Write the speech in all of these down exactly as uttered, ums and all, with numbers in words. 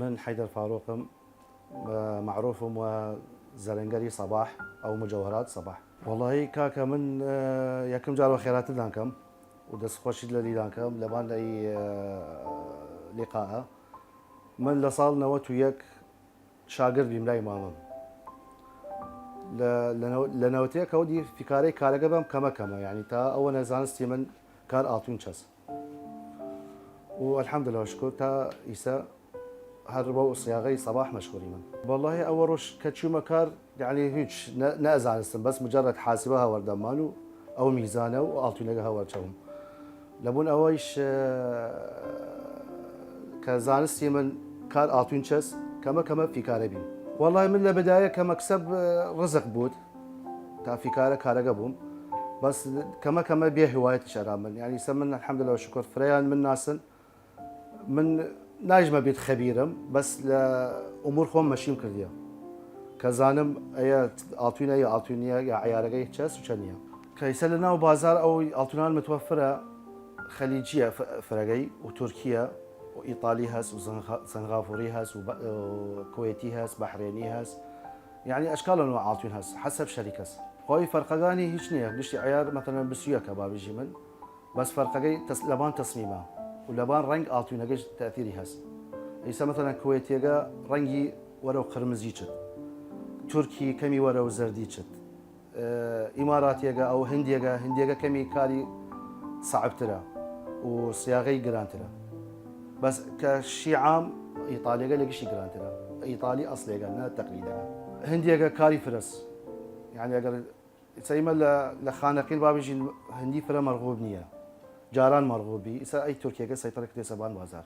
من حەیدەر فاروقم، مەعروفم وە زەرەنگەری سەباح، ئەو مجەوهرات سەباح. وەڵاهی کاکە من، ئە، یەکم جار وە خێراتدان کەم و دەس خوەشی لە لیدان کەم لەبان ئەی، ئە، لقاءە. من لە ساڵ نەوەت و یەک شاگرد بیم لای مامم. لە، لە نەو-، لە نەوەت و یەک ئەودی فیکارەی کارەگە بەم کەمە کەمە، یعنی تا ئەوەنە زانستی من کار ئاڵتوین چەس. و الحمدلله و شکر تا ئیسە هەر بەو سیاغەی سەباح مەشغولی من. وەڵاهی ئەوە ڕۆژ کە چوومە کار، یعنی هیچ نە-، نەزانستم، بەس مجرد حاسبە هەوەردەمان و ئەو میزانە و ئاڵتوینەگە هەوەر چەوم. لەبون ئەوەیش، ئە، کە زانستی من کار ئاڵتوین چەس، کەمە کەمە فیکارە بیم. وەڵاهی من لە بدایە کە مەکسەب، ئە، ڕزق بود، تا فیکارە کارەگە بوم. بەس کەمە کەمە بێ هواەتیش ئەرا من. یعنی سە من الحمدلله و شکر فرەیان من ناسن. من نایژمە بید خەبیرم، بەس لە ئومور خوەم مەشیم کردیە کە زانم ئەیە ئاڵتوینە یا ئاڵتوین نیە یا عیارەگەی چەس و چە نیە. کە ئیسە لە ناو بازار ئەو ئاڵتوینان متوفرە، خەلیجیە ف-، فرەگەی و تورکیە و ئیتالی هەس و زەنغ-، زەنغافوری هەس و بە-، و کوێتی هەس، بەحرێنی هەس، یعنی ئەشکال نوع ئاڵتوین هەس، حەسەب شەریکەس. خوەی فەرقەگانی هیچ نیە، گشتی عیار مەتەلەن بسویەکە با بژی من. بەس فەرقەگەی تەس-، لەبان تەسمیمە و لەبان ڕەنگ ئاڵتوینەگەش تەئثیری هەس. ئیسە مەتەلەن کوێتیەگە ڕەنگی وەرەو قرمزی چت، تورکی کەمی وەرەو زەردی چت، ئە، ئیماراتیەگە ئەو هندیەگە، هندیەگە کەمی کاری سەعبترە و سیاغەی گرانترە. بەس کە شیعام ئیتالیەگە لە گشتی گرانترە. ئیتالی ئەسلێگە، نە تەقلیدەگە. هندیەگە کاری فرەس. یعنی ئەگەر ئیسە ئیمە لە، لە خانەقین با بژین هندی فرە مەرغوب نیە. جاران مەرغوب بی. ئیسە ئەی تورکیەگە سەیطرە کردێسە بان بازار.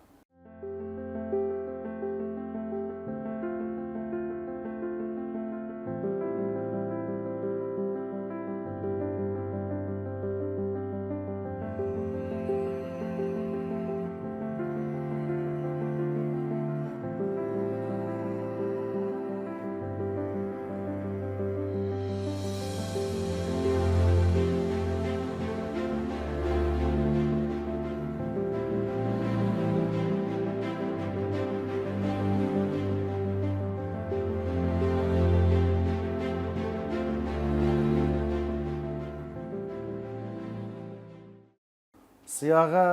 سیاغە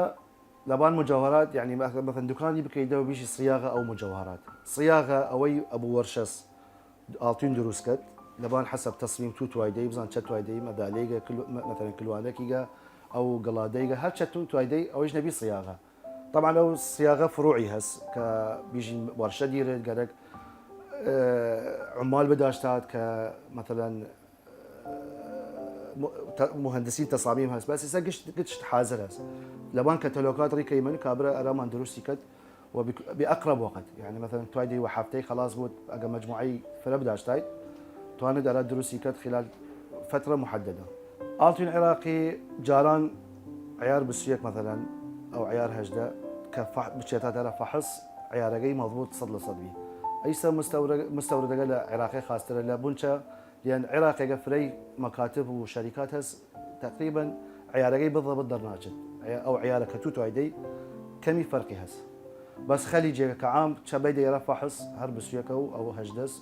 لەبان مجەوهرات، یعنی مە-، مەسەلەن دوکانی بکەیدەو بیشی سیاغە ئەو مجەوهرات. سیاغە ئەوەی ئەبو وەرشەس ئاڵتوین دروس کەت، لەبان حەسەب تەسمیم تو توایدەی، بزان چە توایدەی، مەدالەیگە، کلو-، مە-، مەسەلەن کلوانەکیگە، ئەو گڵادەیگە، هەر چە تو توایدەی، ئەوەیش نەبی سیاغە. طبعا ئەو سیاغە فروعی هەس، کە بیژین وەرشە دیرێت، گەرەک، ئە، عمال بداشتات کە مەسەلەن م-، ت-، مهندسین تصامیم هەس، بەس ئیسە گشت، گشت حاضر هەس. لەبان کەتەلۆگات ڕیکەی من کابرا ئەرامان دروستی کەت و بک-، بی ئەقرب وەقت. یعنی مەسەلەن توای دی وە هەفتەی خلاص بود، ئەگە مجموعەی فرە بداشتایت، توانێت ئەرا دروستی کەت خلال فترە محددە. ئاڵتوین عراقی جاران عیار بسویەک مەسەلەن، ئەو عیار هەژدە کە فح-، بچێتە دەرە فەحص، عیارەگەی مەضبوط سەد لە سەد بی. ئەیسە مستەورە-، مستەوردەگە لە عراقی خاسترە لە بونچە لەن عراقێگە فرەی مەکاتب و شەریکات هەس، تەقریبەن عیارەگەی بضبط دەرناچێت. عیا-، ئەو عیارە کە تو توایدەی کەمی فەرقی هەس. بەس خەلیجێگە کە عام چە بەیدە ئێرە فەحص هەر بسویەکە و ئەو هەژدەس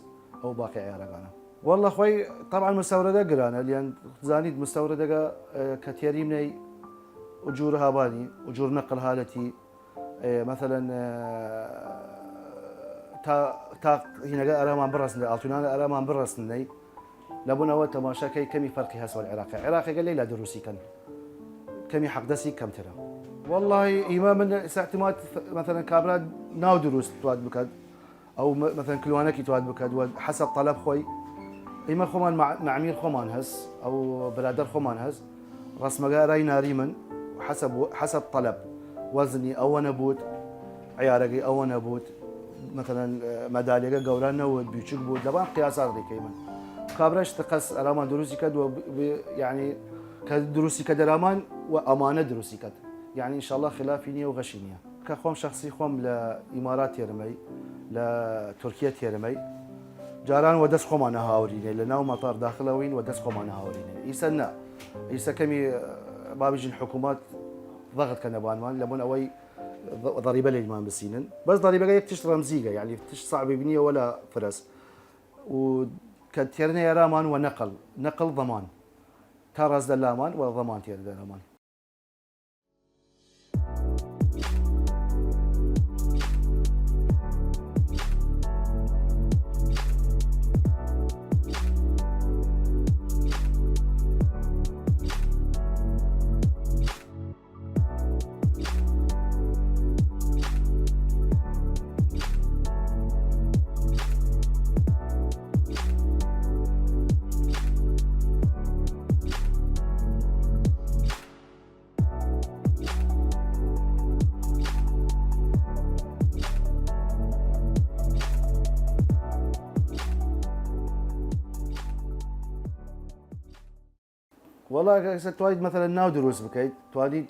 ئەو باقی عیارەگانە. واللە خوەی طبعا مستەورەدە گرانە، لەن زانیت مستەورەدەگە، ئە، کە تێریم نەی ئجور هابانی، ئجور نەقل هالەتی، ئێ، مەسەلەن، ئێ، تا، تا هینەگە ئەرامان بڕەسنێ، ئاڵتونانە ئەرامان بڕەسنەی، لەبونەوە تەماشاکەی کەمی فەرقی هەس وەل عێراقی. عێراقێگە لەیلا دروسی کەن. کەمی حەقدەسی کەمترە. واللهی ئیمە من ئیسە اعتماد، مەسەلەن کابرا ناو دروست تواد بکەد. ئەو مە-، مەسەلەن کلوانەکی تواد بکەد وە حەسەب تەلەب خوەی. ئیمە خۆمان مع-، معمیر خۆمان هەس، ئەو برادەر خۆمان هەس، ڕەسمەگە ئەرای ناریمن، حەسەب، حەسەب تەلەب، وەزنی ئەوەنە بوود، عیارەگەی ئەوەنە بوود، مەتەلەن، ئە، مەدالیەگە گەورا نەوود، بیچوک بوود، لەبان قیاسا ڕیکەیمن. کابرا شتەقەس ئەرامان دروستی کەد و ب-، ب-، یعنی، کە دروستی کەد ئەرامان و ئەمانە دروستی کەد. یعنی، ئینشاءاللە خلافی نییە و غەشی نییە. کە خوەم شەخسی خوەم لە ئیمارات تێرمەی، لە تورکیە تێرمەی، جاران وە دەس خوەمانە هاورینێ، لە ناو مەتار داخلە وین وە دەس خوەمانە هاورینێ. ئیسە نە، ئیسە کەمی، ئە، بابیجین حکومات ضغط کەنە بانمان، لەبون ئەوەی ض-، ضریبە لەیمان بسینن. بەس ضریبەگە یەک تشت ڕەمزیگە، یعنی تشت صعبی بنیە وەلا فرەس. و کە تێرنە ئەرامان وە نەقل، نەقل ضەمان. تا ڕەز دە لامان وە ضەمان تێر دەرامان. وەڵا کەسە توانیت مەسەلەن ناو دروست بکەیت، توانیت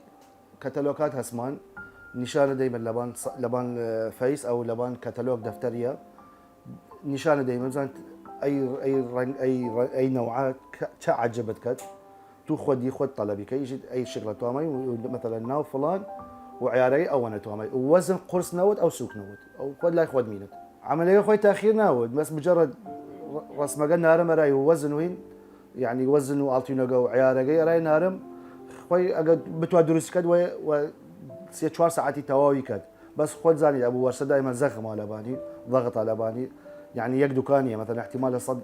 کەتەلۆکات هەسمان نیشانە دەیمن لەبان سە-، لەبان، ئە، فەیس ئەو لەبان کەتەلۆک دەفتەریە. نیشانە دەیمن بزانت ئەی، ئەی ڕەنگ، ئەی ڕە-، ئەی نەوعە کە-، چە عەجبت کەت. تو خۆدی خۆت تەلەبی کە ئیشت ئەی شکڵە توامای و، و مەسەلەن ناو فڵان و عیارەی ئەوەنە توامای و وەزن قورس نەوت ئەو سووک نەوت. ئەو خۆت لای خۆت مینت. عەمەلەگە خوەی تاخیر ناود، بەس مجەڕەد ڕەسمەگە نارم ئەرای وەزن وین، یعنی وەزن و ئاڵتوینەگە و عیارەگەی ئەرای نارم، خوەی ئەگە بتوا دروست کەد وە، وە سێ چوار ساعەتی تەواوی کەد. بەس خوەت زانید ئەبوو وەرسە دایمەن زەخما لەبانی، ضغطا لەبانی، یعنی یەک دوکانیە، مەسەلەن احتیمال لە سەد،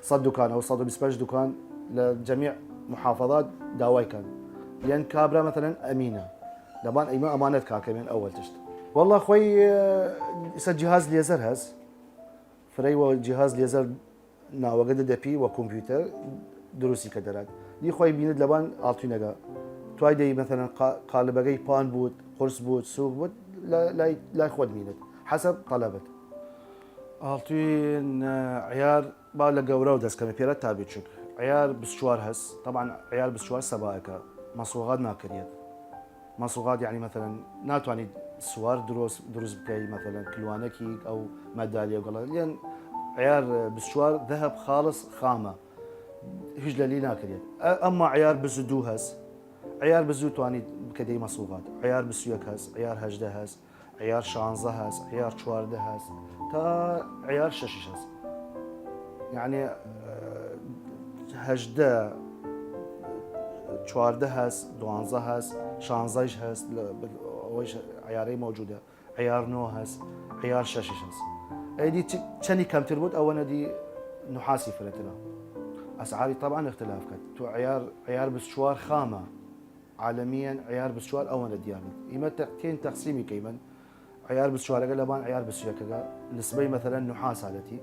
سەد دوکان ئەو سەد و بیست پەنج دوکان لە جەمیع محافظات داوای کەن. یەن کابرا مەسەلەن ئەمینە. لەبان ئەیمە ئەمانەت کاکەمێن ئەوەل تشت. وەڵا خوەی، ئە، ئیسە جیهاز لێزەر هەس. فرەی وە جیهاز لێزەر ناوەگە دەدەپی وە کۆمپیوتەر دروستی کە دەرات. دی خوەی بینت لەبان ئاڵتوینەگە. توای دەی مەسەلەن قا-، قالبەگەی پان بوود، قورس بوود، سووک بوود، لە-، لای، لای خوەت بینت. حەسەب تەلەبت. ئاڵتوین، ئە، عیار با لە گەورا و دەسکەمە پێرە تا بچوک. عیار بیست و چوار هەس. طبعا عیار بیست و چوار سەبایەکە. مەسوغات ناکریەت. مەسوغات یعنی مەسەلەن ناتوانیت سوار دروست، دروست بکەی، مەسەلەن کلوانەکی ئەو مەدالیە و گەڵە. یەن عیار بیست و چوار ذهب خالص خامە. هیچ لەلی ناکریەت. ئە-، ئەمما عیار بیست و دوو هەس. عیار بیست و دوو توانیت بکەدەی مەسوغات. عیار بیست و یەک هەس، عیار هەژدە هەس. عیار شانزە هەس، عیار چواردە هەس، تا عیار شەشیش هەس. یعنی، ئە، هەژدە، چواردە هەس، دوانزە هەس، شانزەیش هەس، لە، ئەوەیش عیارەی مەوجودە. عیار نۆ هەس، عیار شەشیش هەس. ئەیدی چ-، چەنی کەمتر بوود، ئەوەنە دی نحاسی فرەترە. ئەسعاری طبعا اختلاف کەد. تو عیار، عیار بیست و چوار خامە. عالەمیەن عیار بیست و چوار ئەوەنە دیارن. ئیمە تە-، تێن تەقسیمی کەیمن. عیار بیست و چوارەگە لەبان عیار بیست و یەکەگە نسبەی مەسەلەن نحاس هالەتی.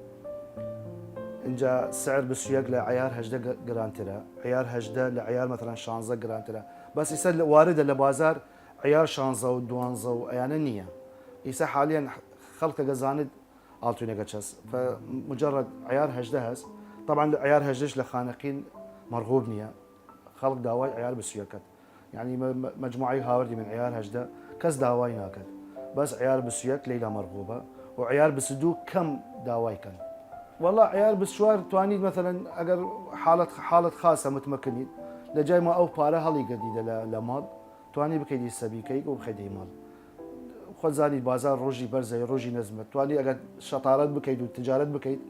ئینجا سعر بیست و یەک لە عیار هەژدە گ-، گرانترە. عیار هەژدە لە عیار مەسەلەن شانزە گرانترە. بەس ئیسە لە، واردە لە بازار عیار شانزە و دوانزە و ئەیانە نییە. ئیسە حالیەن خەڵکەگە زانت ئاڵتوینەگە چەس. فمجەڕەد عیار هەژدە هەس. طبعا هەژدەش لە خانەقین مەرغوب نییە. خەڵک داوای عیار بیست و یەک کەد. یعنی مە-، مە-، مەجموعەی هاوردی من عیار هەژدە کەس داوای ناکەد. بەس عیار بیست و یەک لەیلا مەرغوبە و عیار بیست و دوو کەم داوای کەن. وەڵا عیار بیست و چوار توانیت مەسەلەن ئەگەر حاڵەت، حاڵەت خاسە متمەکنیت لە جای ما ئەو پارە هەڵیگردیدە لە، لە ماڵ، توانی بکەیت سەبیکەیک و بخەیدەی ماڵ. خۆ زانیت بازار ڕۆژی بەرزەی، ڕۆژی نەزمە. توانی ئەگەر شەتارەت بکەیت و تجارەت بکەیت،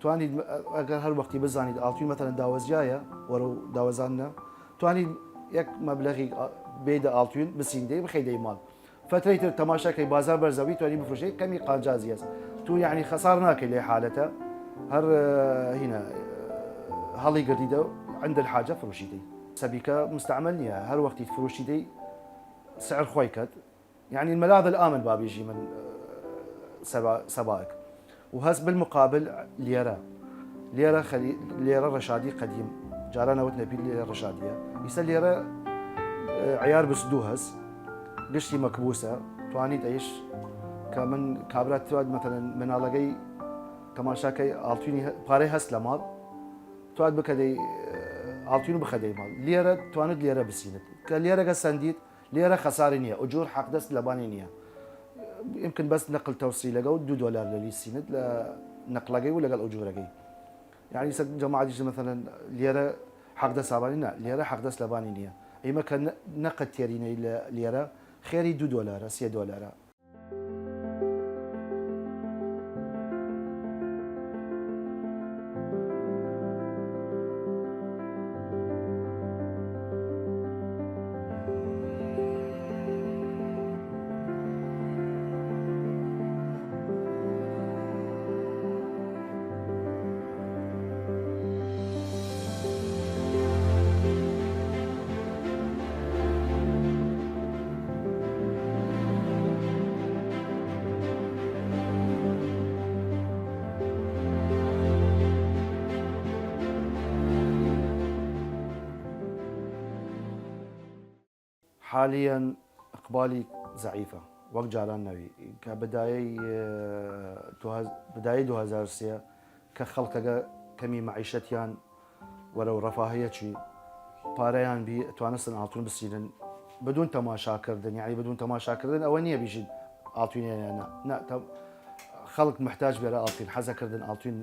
توانیت ئەگەر هەر وەختی بزانیت ئاڵتوین مەسەلەن داوەزیایە، وەرەو داوەزاننە، توانیت یەک مەبلەغی بێدە ئاڵتوین بسیندەی بخەیدەی ماڵ. فترەی تر تەماشا کەی بازار بەرزەوی توانی بفروشەی کەمی قانجازی هەس. تو یعنی خەسار ناکەی لەی حالەتە. هەر، ئە، هینە، ئە، هەڵی گردیدە عند الحاجە فروشیدەی. سەبیکە مستعمل نییە. هەر وەختی فروشیدەی سعر خوەی کەد. یعنی الملاذ الآمن بابیجی من، ئە، سەبا-، سەبایەک. و هەس بالمقابل لیەرە. لێرە خەلی-، لێرە ڕەشادی قەدیم، جاران ئەوت نەبی لێرە ڕەشادیە. ئیسە لێرە، ئە، عیار بیست و دوو هەس، گشتی مەکبوسە، توانیت ئەیش کە من کابرا تواد مەتەلەن مناڵەگەی تەماشاکەی ئاڵتوینی هە-، پارەی هەست لە ماڵ، تواد بکەدەی، ئە، ئاڵتوین بخەدەی ماڵ. لێرە توانت لێرە بسینت. کە لێرەگە سەندیت، لێرە خەساری نییە، ئوجور حەق دەست لەبانی نییە. يمكن بەس نەقل تەوسیلەگە و دوو دۆلار لەلی سینت لە نەقلەگەی و لەگەڵ ئوجورەگەی. یعنی سە جەماعەتیش مەسەلەن لێرە حەق دەست ئابانی نا، لێرە حەق دەست لەبانی نییە. ئیمە کە نە-، نەقەد تێرینەی لە لێرە خێری دوو دۆلارە، سێ دۆلارە. حالیەن ئقبالی زەعیفە، وەک جاران نەوی، کە بدایەی، ئە، دوهز-، بدایەی دوو هەزار و سێ کە خەڵکەگە کەمی مەعیشەتیان وەرەو ڕەفاهیە چوی، پارەیان بی، توانستن ئاڵتون بسینن بدون تەماشاکردن، یعنی بدون تەماشاکردن ئەوە نییە بیشید ئاڵتوینیان نە، نە، تە-، خەڵک محتاج بێرە ئاڵتوین، حەزەکردن ئاڵتوین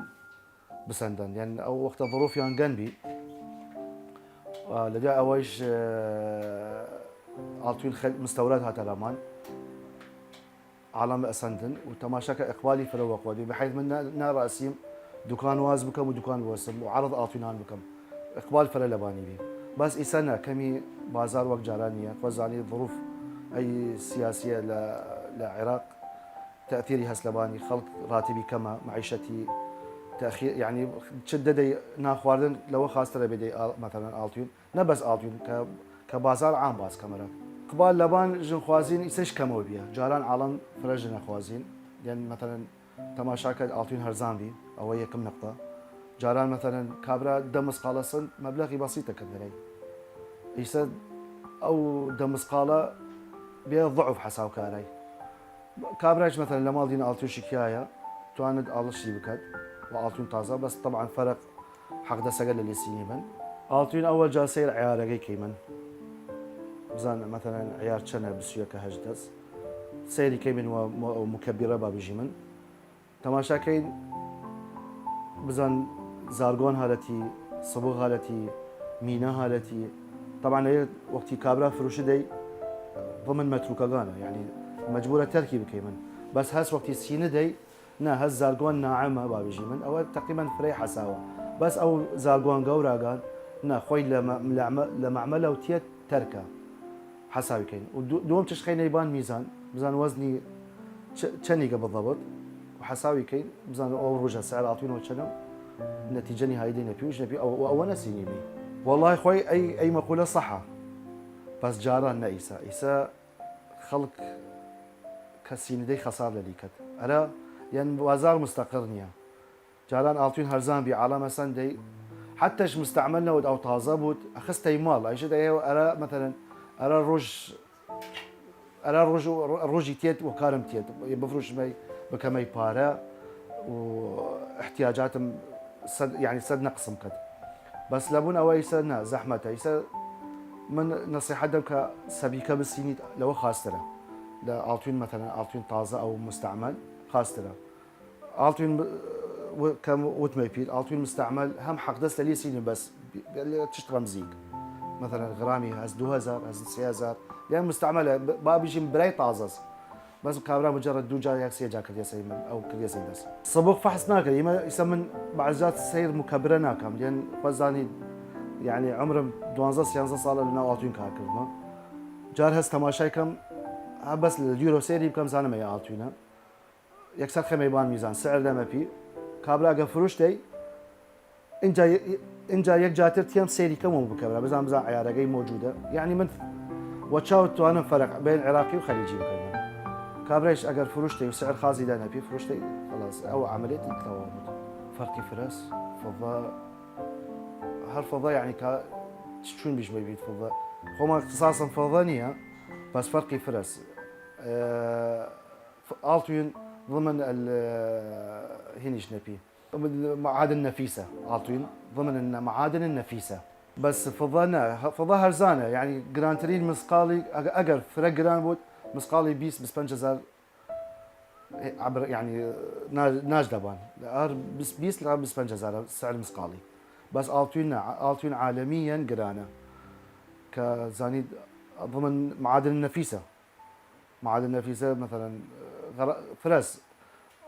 بسەندن، یان ئەو وەختە ظروفیان گەن بی. ئە، لەدیا ئەوەیش، ئە، ئاڵتوین خەل-، مستەورات هاتە لامان. عالم ئەسەندن و تەماشاکە ئقبالی فرە وەقوەدی، بحیث من نا-، ناراسیم دوکان واز بکەم و دوکان بوەسم و عرض ئاڵتوینان بکەم. ئقبال فرە لەبانی بی. بەس ئیسە نە، کەمی بازار وەک جاران نییە. خۆ زانی ظروف ئەی سیاسیە لە، لە عێراق تەثیری هەس لەبانی خەڵک، ڕاتبی کەمە، معیشەتی تەخی-، یعنی چ دەدەی ناخواردن لەوە خاسترە بێدەی ئاڵ-، مەتەلەن ئاڵتوین. نە بەس ئاڵتوین کە، کە بازار عام باز کەمەرە. قبال لەبان ژن خوازین ئیسەش کەمەوە بیە. جاران عاڵم فرە ژنە خوازین. یان مەتەلەن تەماشاکە ئاڵتوین هەرزان بی. ئەوە یەکم نقطە. جاران مەتەلەن کابرا دە مسقالە سن مەبلەغی بەسیتە کردنەی. ئیسە ئەو دە مسقالە بێ ضعف حەساو کارای. کابراش مەتەلەن لە ماڵ دین ئاڵتوشی کیایە، توانت ئاڵشتی بکەت و ئاڵتون تازە، بەس طبعا فەرق حەق دەسەگە لە لێسینی بن. ئاڵتوین ئەوە جا سەیر عیارەگەی کەیمن. بزان مەتەلەن عیار چەنە بسویە کە هەشت دەس. سەیری کەیمن و م-، و مکەبیرە با بژی من. تەماشاکەین بزان زارگۆن هالەتی، سبوغ هالەتی، مینا هالەتی. طبعا ئەیە وەختی کابرا فروشی دەی ضمن مەتروکەگانە، یعنی مەجبورە تەرکی بکەی من. بەس هەس وەختی سینە دەی، نە، هەس زارگۆن ناعەمە با بژی من، ئەوە تەقریبەن فرەی حەساوە. بەس ئەو زارگۆن گەوراگان، نە، خۆی لە مە-، لە مە-، لە مەعمەلە و تیە تەرکە. حەساوی کەین. و دو-، دووەم چش خەینەی بان میزان، بزان وەزنی چ-، چەنیگە بضەبت، و حەساوی کەین، بزان ئەو ڕوژە سعر ئاڵتوینەوە چەنە، نەتیجە نهایی دەی نەپی، وش نەپی، ئەو، ئەوە نەسینی بی. وەڵای خۆی ئەی، ئەی مەقولە صەحە. بەس جاران نە ئیسە. ئیسە خەڵک کە سینەی خەسار لەلی کەت. ئەرا، یان بازار مستەقر نییە. جاران ئاڵتوین هەرزان بی، عالەمە سەندەی، حتەش مستەعمەل نەود، ئەو تازە بوود، ئەخستەی ماڵ، ئەیشت ئەیە ئەرا، مەتەلەن، ئەرا ڕوژ، ئەرا ڕوژ و ڕ-، ڕوژی تێت و کارم تێت، بفروشمەی، بکەمەی پارە و احتیاجاتم سەد، یعنی سەد نەقسم کەت. بەس لەبوون ئەوە ئیسە نە، زەحمەتە. ئیسە من نەسیحەت دەم کە سەبیکە بسینیت لەوە خاسترە. لە ئاڵتوین، مەتەلەن، ئاڵتوین تازە ئەو مستەعمەل خاسترە. ئاڵتوین م-، و-، کەم وتمەی پیر، ئاڵتوین مستەعمەل هەم حەق دەست لەلی سینی بەس ب-، ب-، لە چشت ڕەمزیک. مەتەلەن غرامی هەز دوو هەزار، هەز سێ هەزار، یان مستەعمەلە ب-، با بیژیم برای تازەس. بەس کابرا مجرد دوو جار یاک سێ جار کردیەسەی من، ئەو کردیەسەی بەس. سبوق فەحس ناکرد، ئیمە ئیسە من بعض جات سیر مکەبرە ناکەم، لێن خۆ زانی، یعنی عمرم دوانزە سیانزە ساڵە لە ناو ئاڵتوین کار کردمە. جار هەست تەماشای کەم، ها بەس لە دویرەوە سێری بکەم زانم ئەی ئاڵتوینە. یەکسەر خەمەی بان میزان، سعر دەمە پی، کابرا گە فروشتەی، اینجا، اینجا یەک جاتر تیەم سەیری کەم و بکەم، بزان، بزان عیارەگەی موجودە. یعنی من وە چاو توانم فەرق بین عراقی و خلیجی بکەم. کابرایش ئەگەر فروشتەی و سعر خازی دانە پی فروشتەی، خلاص، ئەو عملیەتی تەواو بوود. فەرقی فرەس، فضة، هەر فضة، یەعنی، کا چوین بیش بەی بیت فضة. خۆمان اختصاصم فضة نیە، بەس فەرقی فرەس. ئە، ف-، ئاڵتوین ضمن ال-، هینیش نەپی. معادن نفیسە، ئاڵتوین ضمن المعادن النفیسە. بەس فضە نە، فضە هەرزانە، یەعنی گرانترین مسقاڵی، ئەگە-، ئەگەر فرە گران بوود، مسقاڵی بیست، بیست پەنج هەزار عەبر، یەعنی ناج، ناج دەبان. هەر بیست، بیست لە بیست پەنج هەزار سعر مسقاڵی. بەس ئاڵتوین نە، ئاڵتوین عالەمیەن گرانە. کە زانید ضمن معادن نفیسە. معادن نفیسە، مەسەلەن، غەرا-، فرەس،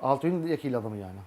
ئاڵتوین یەکی لە ضمنیانە.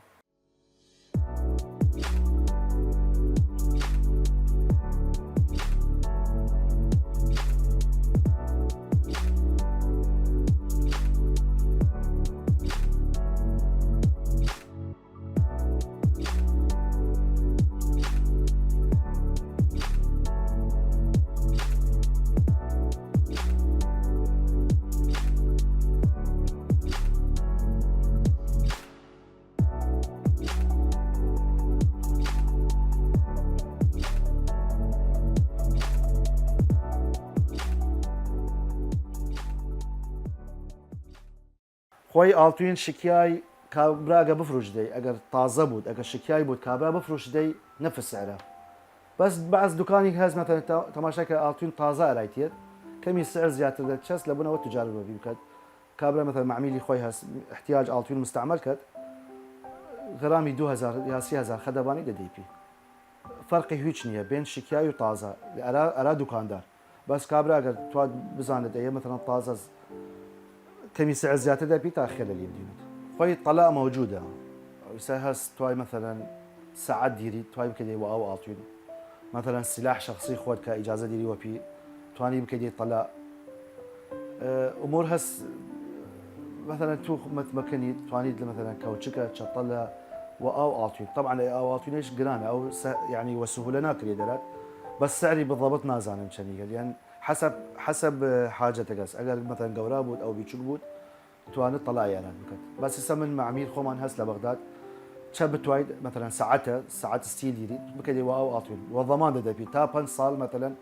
خوەی ئاڵتوین شکیای کابرا ئەگە بفروشدەی، ئەگەر تازە بوود، ئەگەر شکیای بوود، کابرا بفروشدەی نفس سعرە. بەس بەعز دوکانی هەس، مەسەلەن، تە-، تەماشا کە ئاڵتوین تازە ئەرای تێد، کەمی سعر زیاتر دەچەس لە بنەوە تجار بەبی بکەد. کابرا، مەسەلەن، معمیلی خوەی هەس، احتیاج ئاڵتوین مستعمل کەد، غرامی دو هەزار یا سی هەزار خەدەبانی دەدەی پی. فەرقی هویچ نیە بین شکیای و تازە ئەرا، ئەرا دوکاندار. بەس کابرا ئەگەر تواد بزانێت ئەیە، مەسەلەن، تازە ز-، کەمی سعر زیاتر دەپی تا خێلە لێ بدینێت. خوەی طلا مەوجودە. ئیسا هەست توای، مەسەلەن، سەعات دیری، توای بکەی وە ئاو ئاڵتوین. مەسەلەن، سلاح شخصی خوەد کە ئیجازە دیری وەپی، توانی بکەی طلا. ئە، ئمور هەس، مەسەلەن، تو مت-، مەکنید، توانید لە، مەسەلەن، کەوچکە، چەتەلە و ئاو ئاڵتوین. طبعا ئاو ئاڵتوینش گرانە، ئەو س-، یەعنی وە سهولە ناکرێ دەرات. بەس سعری بالضبط نازانم چەنیگە. یەن حەسەب، حەسەب حاجەتەگەس. ئەگەر، مەسەلەن، گەورا بوود، ئەو بیچوک بوود، توانت طلا ئیارات بکەت. بەس ئیسە من معمیر خوەمان هەس لە بەغداد، چە بتواید، مەسەلەن، سەعاتە، سەعات ستیل دیری، بکەی وە ئاو ئاڵتوین. وە ضەمان دەدەپی تا پەنج ساڵ، مەسەلەن،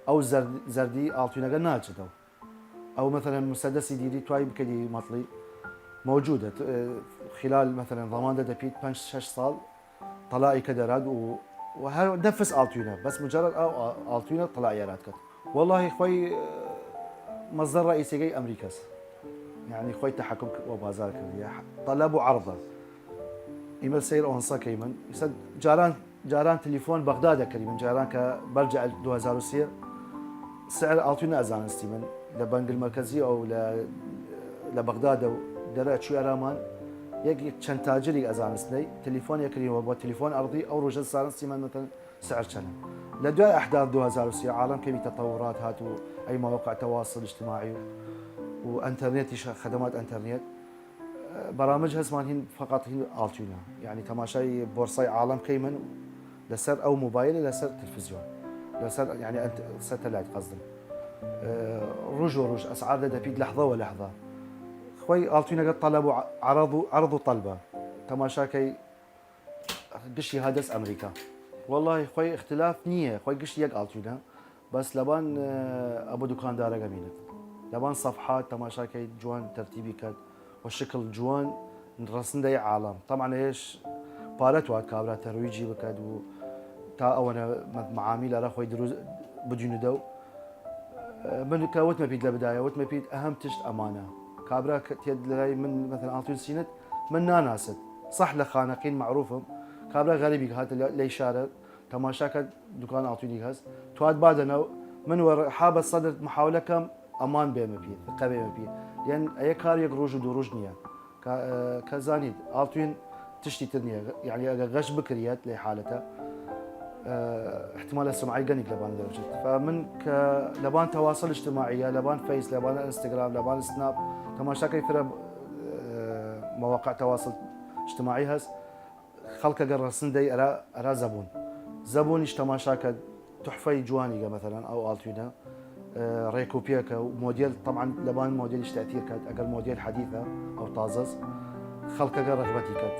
ئەو زەرد-، زەردی ئاڵتوینەگە ناچێتەوە. ئەو، مەسەلەن، مسەدەسی دیری توای بکەی مەتڵی مەوجودە. ت-، ئە، خلال، مەسەلەن، ضەمان دەدەپی پەنج شەش ساڵ، طلائی کە دەراد و، و هەر نەفس ئاڵتوینە، بەس مجرد ئاو ئا-، ئاڵتوینە طلائی ئەراد کەت. واللهی خوەی، ئە، مەزەر رئیسیگەی ئەمریکاس. یەعنی خوەی تەحەکم ک-، وە بازار کردیە. طلب و عرضە. ئیمە سیر ئەوەنسە کەیمن. ئیسە جاران، جاران تلیفۆن بەغدادە کەریمن. جاران کە بەرجە دو هەزار و سێ سعر ئاڵتوین ئەزانستی من. لە بەنگل مەرکەزی ئەو لە، لە بەغدادە و دەرە چوی ئەرامان. یەک، یەک چەند تاجری ئەزانستنەی. تلیفۆن یەکریەوە بۆ تلیفۆن ئەرضی. ئەو روژە زانستی من مەتەن سعر چەنە. لە دوای ئەحداث دو هەزار و سێ عالم کەمی تەطەورات هات و ئەی مواقع تواصل اجتماعی و، و ئەنتەرنێتیش، خدمات ئەنتەرنێت. بەرامج هەسمان هین فقط هین ئاڵتوینە. یەعنی تەماشای بۆرسای عالم کەیمن لەسەر ئەو موبایلە، لەسەر تلفزیۆن. لەسەر، یەعنی ئەنت-، سەتەلایت قەزدم. ئە، روژ وە روژ ئەسعار دەدەپیت لەحظە وە لەحظە. خوەی ئاڵتوینەگە طلب و عرض و، عرض و طلبە. تەماشاکەی گشتی هادەس ئەمریکا. واللهی خوەی اختلاف نیە، خوەی گشتی یەک ئاڵتوینە. بەس لەبان، ئە، ئەبە دوکاندارەگە مینت. لەبان صفحات تەماشاکەی جوان تەرتیبی کەد و شکل جوان رەسندەی عالم. طبعا ئێش پارە تواد کابرا تەرویجی بکەد و تا ئەوەنە مە-، معامیل ئەرا خوەی دروست بدینودەو. من کە وتمە پیت لە بدایە، وتمە پیت ئەهەم تشت ئەمانە. کابرا کە تێد لەلای من، مەسەلەن، ئاڵتوین سینت، من ناناست. صح لە خانەقین معروفم. کابرا غەریبیگ هاتە لە، لەی شارە، تەماشا کە دوکان ئاڵتوینیگ هەس. تواد بادەنەو، من وە حابە سەدر محاولە کەم ئەمان بێمە پی، قە بێمە پی. یەن ئەیە کار یەک روژ و دو روژ نیە. کە، ئە، کە زانید، ئاڵتوین تشتی تر نیە. یەعنی ئەگە غەش بکریەت لەی حالەتە، ئە، احتمالە سمعی گەنیگ لەبان دەرەچێت. فمن کە لەبان تواصل اجتماعیە، لەبان فەیس، لەبان ئینستاگرام، لەبان سناپ، تەماشاکەی فرە، ئە، مواقع تواصل اجتماعی هەس. خەڵکەگە رەسندەی ئەرا، ئەرا زەبون. زەبونیش تەماشا کە تحفەی جوانیگە، مەسەلەن، ئەو ئاڵتوینە، ئە، رێکوپیەکە و مۆدێل، طبعا لەبان مۆدێلیش تەئتیر کەد، ئەگەر مۆدێل حەدیثە، ئەو تازەس، خەڵکەگە رەغبەتی کەد.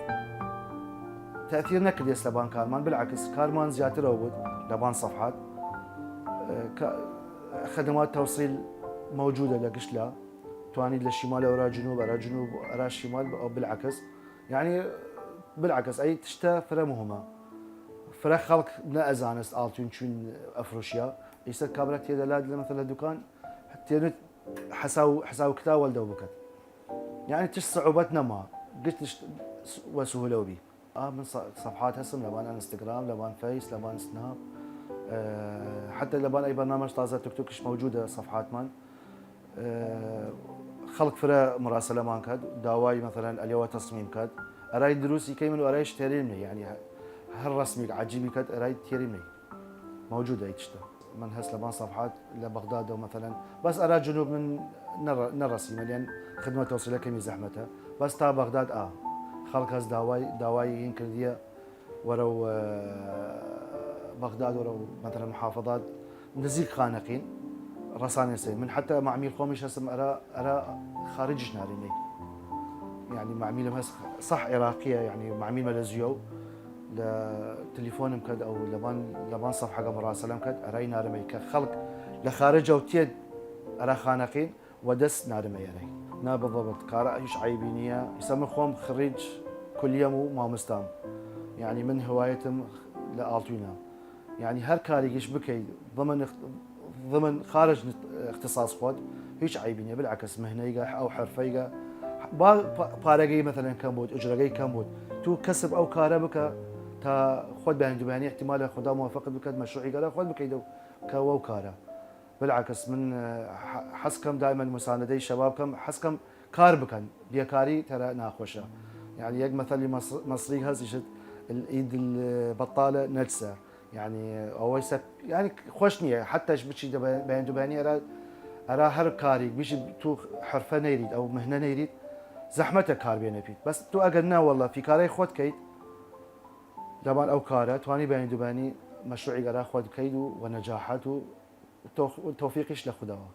تەئثیر نەکردیەس لەبان کارمان، بالعکس کارمان زیاترەو بوود لەبان سەفحات. ئە، کە، خدمات تەوسیل مەوجودە لە گشت لا، توانید لە شیمال ئەرا جنوب، ئەرا جنوب ئەرا شیمال، ئەو بالعکس. یەعنی بالعکس ئەی تشتە فرە مهمە. فرە خەڵک نەئەزانست ئاڵتوین چوین ئەفروشیا. ئیسە کابرا تیەێدە لاد لە مەسەلە دوکان، تیەێد حساو، حساو کتاو وەلدەو بکەت. یەعنی تشت سعوبەت نەما، گشت تشت وە سهولەو بی. ئا من سە-، سەفحات هەسم لەبان ئەنستگرام، لەبان فەیس، لەبان سناپ، ئە، حەتە لەبان ئەی بەرنامەش تازە توکتوکش مەوجودە سەفحاتمان. ئە، خەڵک فرە مراسلەمان کەد، داوای مەسەلەن ئەلیەوە تەسمیم کەد، ئەرای دروستی کەیمن و ئەرایش تێریم نەی، یەعنی هە-، هەر رەسمیگ عەجیبی کەد ئەرای تێریم نەی. مەوجودە ئی تشتە. من هەس لەبان سەفحات لە بەغدادەو مەسەلەن، بەس ئەرا جنوب من نەڕ-، نەڕەسیمە، لەن خدمەت تەوسیلە کەمی زەحمەتە. بەس تا بەغداد ئا خەڵک هەس داوای، داوای هین کردیە وەرەو، ئە، بەغداد، وەرەو مەسەلەن محافظات نزیک خانەقین رەسانێسەی. من حەتە معمیل خۆمیش هەسم ئەرا، ئەرا خارجیش ناریمەی. یەعنی معمیلم هەس سەح عراقیە، یەعنی معمیل مەلەزیەو لە تلیفۆنم کەد ئەو لەبان، لەبان سەفحەگە مراسلەم کەد ئەرای نارمەی کە خەڵک لە خارجەو تیەێد ئەرا خانەقین وە دەس نارمەی ئەرای. نا بالضبط، کارە هیچ عەیبی نیە. ئیسە من خۆم خریج کلیەم و مامستام. یەعنی من هواەتم لە ئاڵتوینە. یەعنی هەر کاریگیش بکەی ضمن اخت-، ضمن خارج اختصاص خوەد، هیچ عەیبی نیە. بالعکس مهنەیگە ئەو حرفەیگە با پا-، پارەگەی مەسەلەن کەم بوود، ئوجرەگەی کەم بوود. تو کەسب ئەو کارە بکە تا خوەد بەیان دوبانی احتمالە خودا موفقت بکەد مەشروعیگە ئەرا خوەد بکەیدەو کە وەو کارە. بالعکس من، ئە، ح-، حەز کەم دائما مساندەی شەباب کەم، حەز کەم کار بکەن، بیەکاری تەرە ناخوەشە. یەعنی یەک مەسەلی مەسر-، مەسری هەس ئیشت، الإيد البطالة نجسة. یەعنی ئەوەی سە-، یەعنی خوەش نیە، حەتەش بچی دە بە-، بەیان دوبانی ئەرا، ئەرا هەر کاریگ، بچی تو حرفە نەیریت، ئەو مهنە نەیریت، زەحمەتە کار بێنە پیت. بەس تو ئەگەر نا وەڵا فیکارەی خوەد کەیت لەبان ئەو کارە، توانی بەیان دوبانی مەشروعیگ ئەرا خوەد کەید و وە نەجاحەت و تۆ-، تۆفیقیش لە خوداوە.